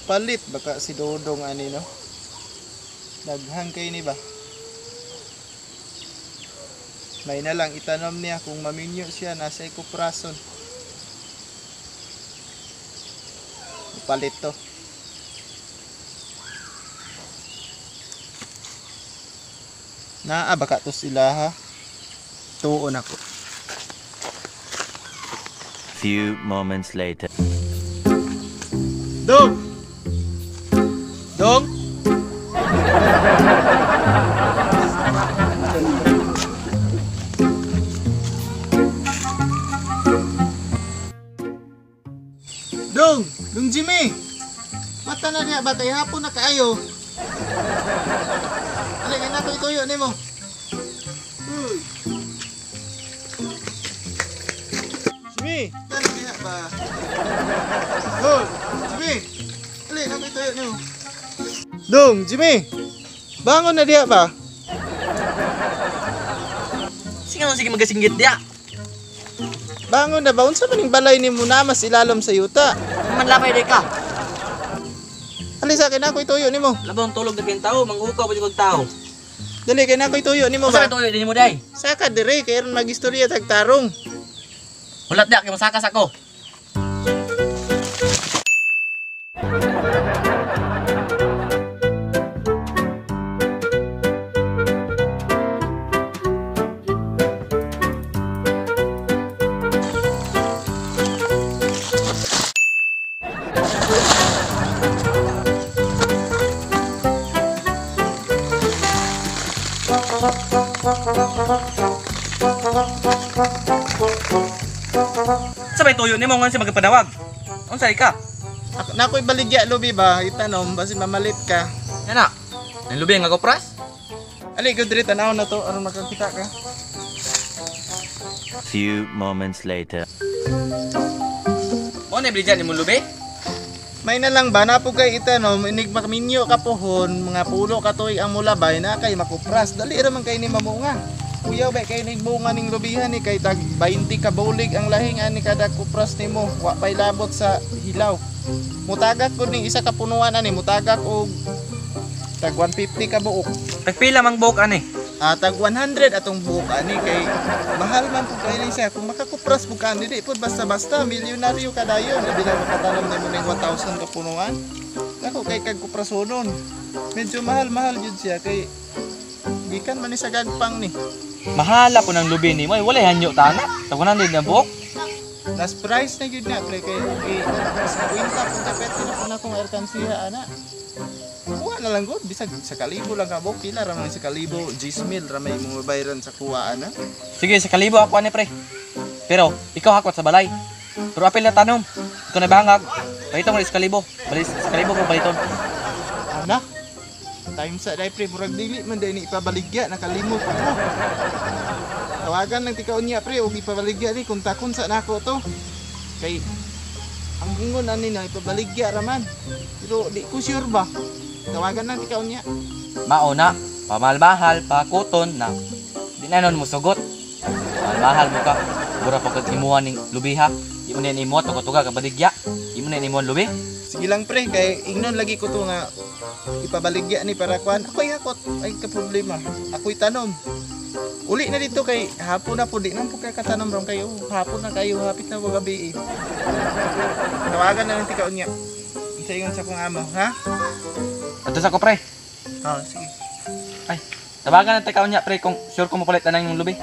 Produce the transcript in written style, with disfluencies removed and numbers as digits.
Palit baka si Dodong ani no. Daghang kay ni ba? May na lang itanom niya kung maminyo siya nasa kuprason. Palit to. Naa baka to sila ha. Tuon ako. Few moments later. Dong! Dong! Dong! Dong Jimmy! Mata na niya ba? Kaya hapon na kaayo. Alay, na ito ituyo ni mo. Jimmy! Mata na niya ba? Jimmy! Alay, na ito ituyo ni mo. Dong! Jimmy! Bangon na diya ba? Sige magasinggit dia. Bangon na ba? Unsa maning balay ni mo na mas ilalom sa yuta? Manlapay day ka. Alay sa akin ako ituyo ni mo. Labang tulog na kayong tao, manghukaw pa yung tao. Dali kay na ako ituyo ni mo Masa ba? tuyo din mo day? Saka dire kay ron magistorya tag tarong. Hulat dia kay masakas ako. Sabay tuyo nimo ngan si magpadawag. Unsay ka? Na ako'y baligya lubi ba? Itanom basi mamalit ka. Yana. Ang lubi nga kopras? Ali ko dire tanaw na to aron makakita ka. Few moments later. Mo na bilijan nimo lubi? May na lang ba na po kay itanom inig makaminyo ka pohon mga pulo katoy ang mulabay na kay makupras. Dali ra man kay ni mamunga. Kuya ba kay ning bunga ning lubihan ni kay tag 20 ka bulig ang lahing ani kada kupras nimo. Wa pay labot sa hilaw. Mutagak ko ning isa ka punuan ani mutagak og tag 150 ka buok. Tagpila mang buok ani? Tag 100 atong buok ani kay mahal man pud kay siya kung makakupras pud ka di pud basta-basta milyonaryo ka dayon labi na makatanom nimo ning 1,000 ka punuan. Ako kay kag kuprasonon. Medyo mahal jud siya kay gikan man ni sa gagpang ni. Mahala po ng lubi nimo, wala hanyo tana. Tagunan din na buok. Last price na gyud na pre kay sa kwenta pud dapat na kung erkansiya ana. Kuha na lang gud bisag sa kalibo lang ka buok pila ra man sa kalibo 10,000 ra may mga bayaran sa kuha ana. Sige, sa kalibo ako ani pre. Pero ikaw hakwat sa balay. Pero apil na tanom. Ikaw na bangag. Paliton mo sa kalibo. Balis sa kalibo ko paliton. Ana. Time sa dai pre murag dili man dai ni ipabaligya nakalimot ako. Tawagan lang tikaw niya pre og ipabaligya ni kung takon sa nako to. Kay ang ingon ani na ipabaligya ra man. Pero di ko sure ba. Tawagan lang tikaw niya. Mauna, pamahal-mahal, pakuton na. Di na nun mo sugot. Mahal-mahal mo ka. Mura pa kag-imuhan ning lubiha. Di mo na imo tuga-tuga ka baligya. Di mo na imo lubi. Sige lang pre kay ingnon lagi ko to nga ipabaligya ni para kuan. Ako'y hakot ay ka problema. Ako'y tanom. Uli na dito kay hapon na po di nang po kay katanom ron kayo. Hapon na kayo hapit na po gabi. Tawagan na lang tikaw niya. Isayon sa kong amo, ha? Ato sa ko pre. Sige. Ay, tawagan na takaw niya pre kung sure ko mapalit na yung lubi.